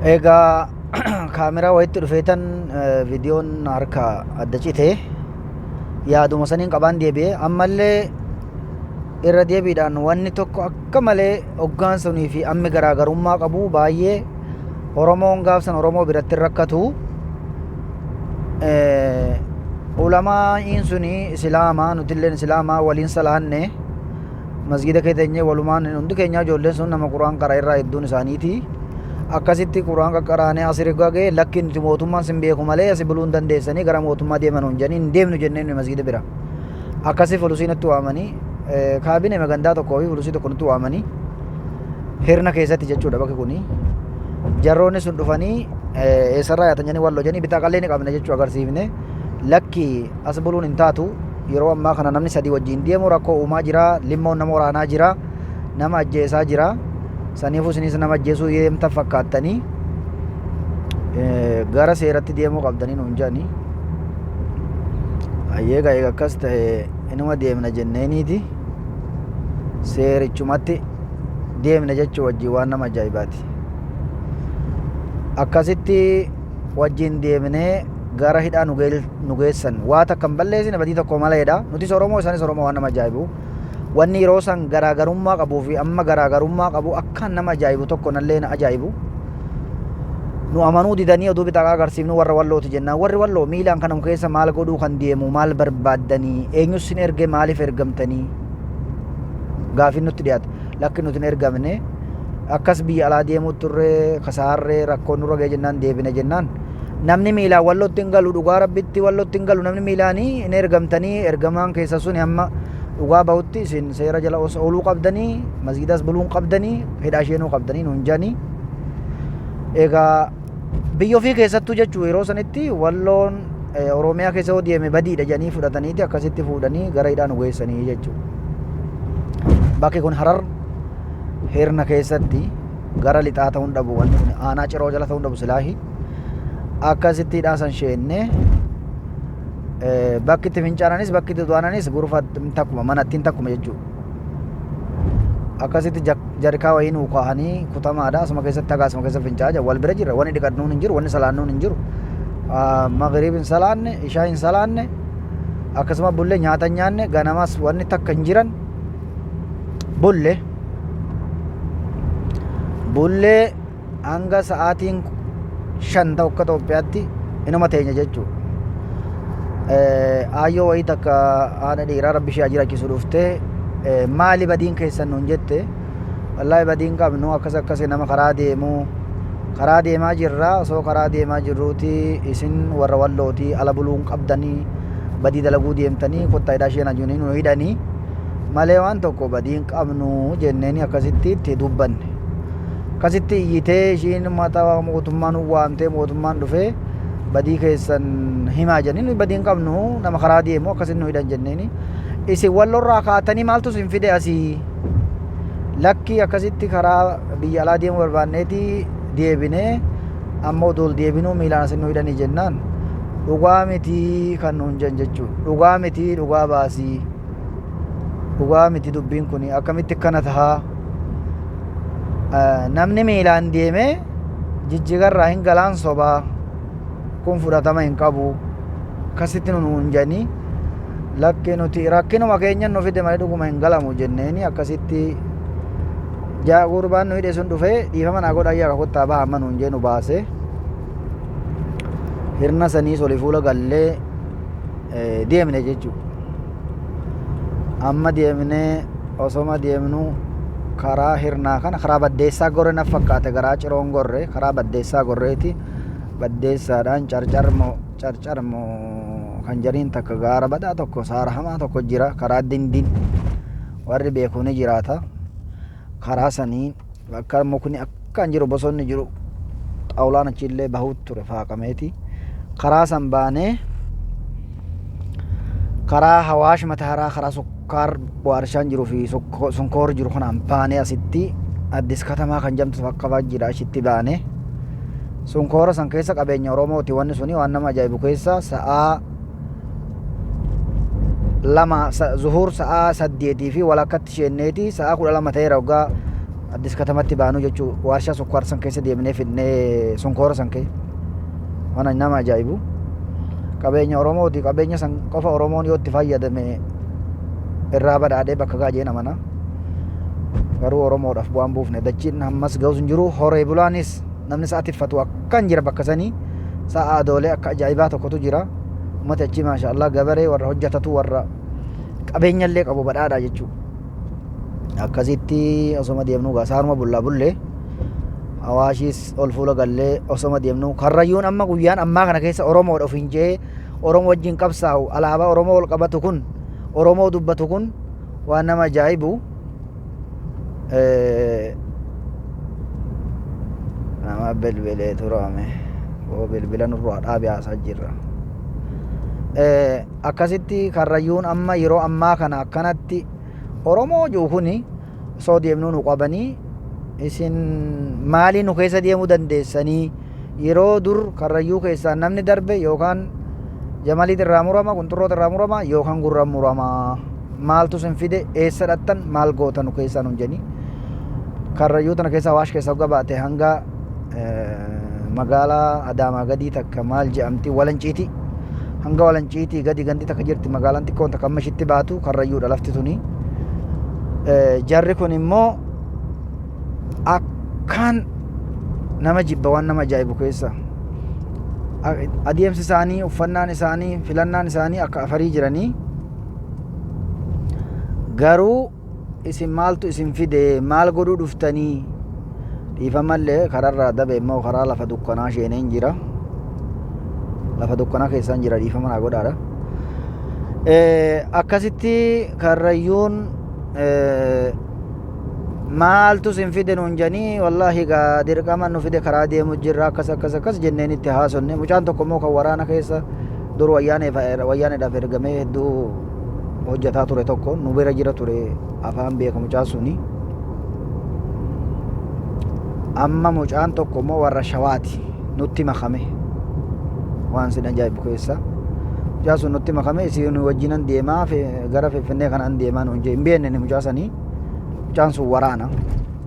Egaa kaameraa wayitti dhufeetan viidiyoon harka adda cite yaaduma saniin qabaan deebi'e. Ammallee irra deebiidhaan wanni tokko akka malee hoggaan sunii fi ammi garaagarummaa qabu baay'ee. Oromoon gaafsan Oromoo biratti hin rakkatu. Ulamaa'iin suni Islaamaa, nutilleen Islaamaa, waliin salaanne masgiida kee teenyee walumaan hundi keenyaa. Ijoolleen sun nama Quraan qara irraa hedduun isaaniiti. Akkasitti Quraan qaqqaraanee asiri gagee, lakki nuti mootummaan sin beeku malee asi buluu hin dandeessanii, gara mootummaa deeman hin jedhanii, hin deemnu jennee nuyi masgiida bira. Akkasi fulusii nutti waamanii, kaabinee magandaa tokkoo fi fulusii tokko nutti waamanii, Hirna keessatti jechuudha bakki kuni. Jarroonni sun dhufanii eessarraa yaatan jedhanii, Walloo jedhanii, bitaa qallee ni qabna jechuu agarsiifne. Lakki, as buluun hin taatu, yeroo ammaa kana namni sadii wajjin deemu rakkoo uumaa jira, limmoon nama waraanaa jira, nama ajjeesaa jira, saniifuu isinis nama ajjeesuu deemtan fakkaattanii, gara seeratti deemuu qabdanii nuun jedhanii. Hayyee egaa akkas ta'e inuma deemna jenneeniiti seerichumatti deemne jechuu wajjin. Waan nama ajaa'ibaati. Akkasitti wajjin deemnee gara hidhaa nu geessan. Waa takka hin balleessine, badii tokko maleedha. Nutis Oromoo, isaanis Oromoo. Waan nama ajaa'ibu. Wanni yeroo san garaagarummaa qabuu fi amma garaagarummaa qabu akkaan nama ajaa'ibu tokko nallee na ajaa'ibu. Nu amanuu didanii oduu bitaaqaa agarsiifnu warra Wallooti jennaan. Warri Walloo miilaan kanam keessa maal godhuu kan deemu, maal barbaaddanii, eenyus sin erge, maaliif ergamtanii? Gaafiin nutti dhiyaate. Lakki, nuti hin ergamne, akkas biyya alaa deemuu turre, kasaarree rakkoon nurra ga'e jennaan deebine jennaan, namni miilaan Wallootti hin galu, dhugaa Rabbitti Wallootti hin galu namni miilaanii, hin ergamtanii, ergamaan keessa suni hamma dhugaa bahutti isin seera jala ooluu qabdanii, masgiidas buluu hin qabdanii, hidhaa isheenuu qabdanii nuun jedhanii. Egaa biyya ofii keessattuu jechuu yeroo sanitti Walloon Oromiyaa keessa yoo deeme badiidha jedhanii fudhataniiti akkasitti fuudhanii gara hidhaa nu geessanii jechuudha. Bakki kun Harar Hirna keessatti gara lixaa ta'uun dhabu, wanni kun aanaa Ciroo jala ta'uun dhabu silaahi. Akkasitti hidhaa san sheennee, bakki itti fincaananis bakki itti du'ananis gurfa takkuma, manattiin takkuma jechuudha. Akkasitti jarikaa wayii nuu kaahanii kutamaadha. Asuma keessatti haga asuma keessa fincaa'aa jira. Wal bira jirra. Wanni dhiqannuun hin jiru, wanni salaannuun hin jiru. Magriib hin salaanne, ishaa hin salaanne, akkasuma bulle, nyaata hin nyaanne, ganamas wanni takka hin jiran. Bulle bullee hanga sa'aatiin 5 ta'u akka Itoophiyaatti inuma teenya jechuudha. Aayyoo wayii takka haadha dhiiraa Rabbi ishee jiraachisu dhuftee, maali badiin keessan nuun jette. Wallaahi badiin qabnu, akkas akkas nama karaa deemu, karaa deemaa jirra, osoo karaa deemaa jirruuti isin warra Wallootii ala buluun qabdanii, badii dalaguu deemtanii, kottaa hidhaa isheen ajuunii nu hidhanii malee waan tokko badiin qabnu jenneeni akkasitti itti dubbanne. Akkasitti iyyitee ishiin mata mootummaan waamtee, mootummaan dhufee badii keessan himaa jedhanii, nuyi badii hin qabnu, nama karaa deemu akkasitti nu hidhan jenneeni. Isin Wallorraa kaatanii maaltu isin fide asii? Lakki, akkasitti karaa biyya alaa deemuu barbaanneeti deebinee, amma odoo deebinuu miilaan asin nu hidhanii jennaan, dhugaa mitii kan nuun jedhan jechuudha. Dhugaa mitii, dhugaa baasii. Dhugaa miti dubbiin kun, akkamitti akkana tahaa? Namni miilaan deemee Jijjigarraa hin galaan, sobaa kun fudhatama hin qabu, akkasitti nuun jedhanii. Lakki, nuti rakkinuma keenyan nu fide malee dhuguma hin galamu jenneeni. Akkasitti gurbaan nu hidhe sun dhufee, dhiifama naa godhaa, yaa kottaa baha amma nuun jee nu baase. Hirna saniis olii fuula gallee deemne jechuudha. Amma deemnee osoma deemnu karaa Hirnaa kana karaa Baddeessaa gorre na fakkaate, garaa Ciroon gorre, karaa Baddeessaa gorreeti. Baddeessaadhaan Carcarmoo, Carcarmoo kan jariin takka gaara badaa tokko, saara hamaa tokko jira, karaa Dindin warri beeku ni jiraata. Karaa sanii bakka mukni akkaan jiru, bosonni jiru, xaawulaan achiillee bahuut ture faaqameeti. Karaa san baanee karaa Hawaash Mataaraa, karaa sukkaar waarshaan jiruu fi sunkoor jiru kanaan baanee, asitti Addis Katamaa kan jedhamtu bakka jira, achitti baanee sunkoora san keessa qabeenya Oromooti wanni suni. Waan nama ajaa'ibu keessa sa'aa 2 zuhur sa'aa 8 fi walakkatti sheenneeti, sa'aa 12 ta'eera waggaa. Addis Katamatti baanuu jechuu waarshaa sukkaar san keessa deemnee fidnee sonkoora san kee. Waan nama ajaa'ibu. Qabeenya Oromooti. Qabeenya san qofa Oromoon yoo itti fayyadame irraa badhaadhee bakka ga'a jeen amana. Garuu Oromoodhaaf bu'aan buufne. Dachiin hammas ga'us hin jiru. Horee bulaanis namni sa'a tiffatu akkan jira bakka sanii. Sa'a adoolee akka ajaa'ibaa tokkotu jira. Ummati achii maasha Allah gabaree warra hojjetatu warra qabeenyallee qabu badhaadha jechuudha. Akkasitti osoma deemnuu gaa saaruma bullaa bullee Awaashiis ol fuula gallee osoma deemnuu Karrayyuun amma guyyaan ammaa kana keessa Oromoodha ofiin je'ee Oromoo wajjin qabsaa'u alaabaa Oromoo ol qabatu kun Oromoo dubbatu kun waan nama ajaa'ibu. Nama bilbilee turame oo bilbila nurraa dhaabe haasaa jirra. Akkasitti Karrayyuun amma yeroo ammaa kana akkanatti Oromoo jiru kuni osoo deemnuu nu qabanii, isin maalii nu keessa deemuu dandeessanii? Yeroo dur Karrayyuu keessaa namni darbe yookaan jamaliit irraa murama, qunxurroota irraa murama yookaan gurra murama. Maaltu isin fide? Eessa dhattan? Maal goota nu keessaa nun jedhanii. Karrayyuu tana keessa Awaash keessa hogga baate hanga magaalaa Adaamaa gadii takka maal jedhamti, Walanciitii. Hanga Walanciitii gadi gandi takka jirti, magaalaan xiqqoon takka amma ishitti baatu Karrayyuudha lafti tuni. Jarri kun immoo akkaan nama jibba waan nama ajaa'ibu keessa. Adeemsi isaanii, uffannaan isaanii, filannaan isaanii akka afarii jiranii. Garuu isin maaltu isin fide? Maal godhuu dhuftanii? Dhiifamallee kararraa dabe immoo karaa lafa dukkanaa sheeneen jira. Lafa dukkanaa keessaan jira, dhiifama naa godhaadha. Akkasitti Karrayyuun maaltu isin fide nuun jedhanii, wallaahi gaa dirqama nu fide, karaa deemu jirra, akkas akkas akkas jenneen itti haasonne. Mucaan tokko immoo kan waraana keessa dur wayyaaneedhaaf ergamee hedduu hojjetaa ture tokko nu bira jira ture, afaan beeka mucaan suni. Amma mucaan tokko immoo warra Shawaati nutti makame. Waan sin ajaa'ibu keessa. Mucaan sun nutti makame, isin wajjinan deemaa gara Finfinnee kanaan deemaa nuun jee. Hin beekne ni mucaa sanii. Mucaan sun waraana.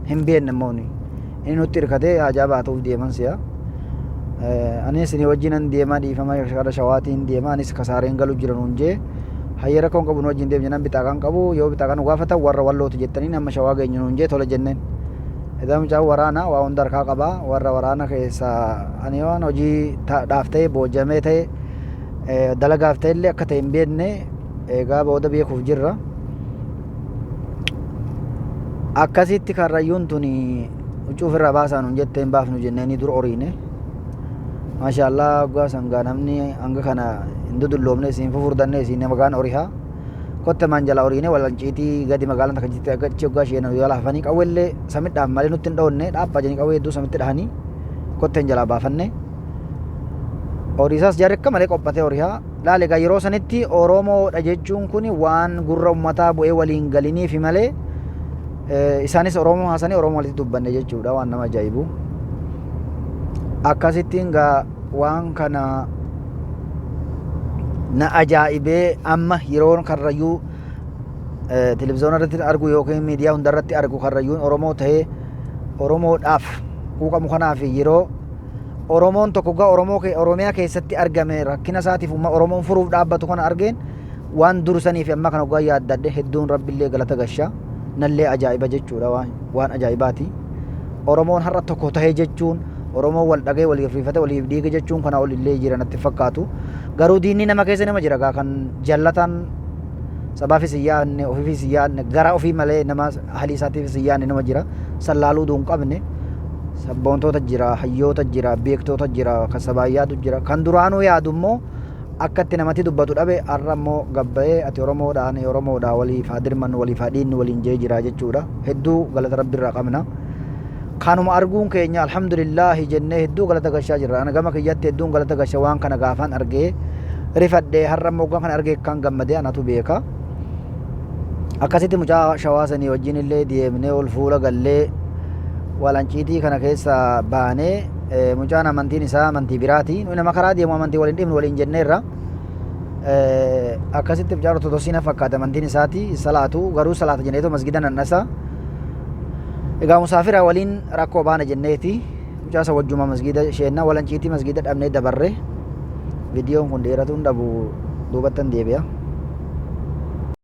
Hin beekne immoo ni. Inni nutti hirkatee haajaa baatuuf deeman si'a. Anis isin wajjinan deemaa, dhiifama, gara Shawaatiin deemaa, anis kasaareen galu jira nuun jee. Hayyee, rakkoon qabu, nu wajjin deemu jennaan, bixaaqaan qabu, yoo bixaaqaan nu gaafatan warra Wallootu jettanii amma Shawaa geenyu nuun jee, tola jenneen. Edaa mucaan waraana waa hunda harkaa qaba. Warra waraana keessa ani waan hojii dhaaf ta'e boojamee ta'e dalagaaf ta'e illee akka ta'e hin beekne, egaa booda beekuuf jirra. Akkasitti Karrayyuun tuni huccuu ofirraa baasaa nuun jettee, hin baafnu jenneeni dur oriine. Maashaallah, waggaa sangaa namni hanga kana hin dudulloomne, isin fufurdanne, isin magaan orihaa. Kotte maan jala oriine Walanciitii gadi magaalaan takka jirti, achi waggaa isheen jala hafanii qawweellee samidhaan malee nutti hin dhoonne, dhaabbaa jedhanii qawwee hedduu samitti dhahanii kotteen jalaa baafanne. Horiisaas jarri akka malee qophatee horihaa. Laal egaa, yeroo sanitti Oromoodha jechuun kun waan gurra uummataa bu'ee waliin galiniifi malee isaanis Oromoo haasanii Oromoo walitti dubbanne jechuudha, waan nama ajaa'ibu. Akkasittiin gaa waan kana na ajaa'ibee amma yeroon Karrayyuu televiziyoona irratti argu yookiin miidiyaa hundarratti argu, Karrayyuun Oromoo ta'ee Oromoodhaaf quuqamu kanaaf, yeroo Oromoon tokko gaa Oromoo Oromiyaa keessatti argame rakkina isaatiif Oromoon furuuf dhaabbatu kana argeen, waan dursanii fi amma kana gaa yaaddadhe, hedduun Rabbillee galata gasha, nallee ajaa'iba jechuudha, waan ajaa'ibaati. Oromoon har'a tokko ta'e jechuun, Oromoon wal dhagee waliif riifate waliif dhiige jechuun kana ol illee jira natti fakkaatu. Garuu diinni nama keessa nama jira gaa, kan jallataan sabaafis hin yaadne, ofiifis hin yaadne, gara ofii malee nama halii isaatiifis hin yaadne nama jira. Sallaaluu duun qabne sabboontoota jira, hayyoota jira, beektoota jira, kan sabaan yaadu jira. Kan duraanuu yaadu immoo akka itti namatti dubbatu dhabe, har'a immoo gabbayee ati Oromoodha, ani Oromoodha, waliif haa dirmannu, waliif haa dhiinnu waliin jee jira jechuudha. Hedduu galata Rabbi irraa qabna. Kanuma arguun keenya alhamdulillaahi jennee hedduu galata gashaa jirra. Ana gama kiyyatti hedduun galata gasha. Waan kana gaafaan argee rifadhee, har'a immoo waggaa kana argee kan gammadee anatu beeka. Akkasitti mucaa Shawaa sanii wajjin illee deemnee ol fuula gallee Walanciitii kana keessa baanee, mucaan amantiin isaa amantii biraati. Nuyi nama karaa deemu amantii waliin dhibnu waliin jenneerra. Akkasitti mucaan Ortodoksii na fakkaate amantiin isaati, salaatu garuu salaata jenneetoo masgida nannasa. Egaa musaafira waliin rakkoo baana jenneeti mucaa isa wajjuma masgiida sheennaa walanciitii masgiida dhabnee dabarre. Viidiyoon kun dheeratuun dhabu duubattan deebi'a.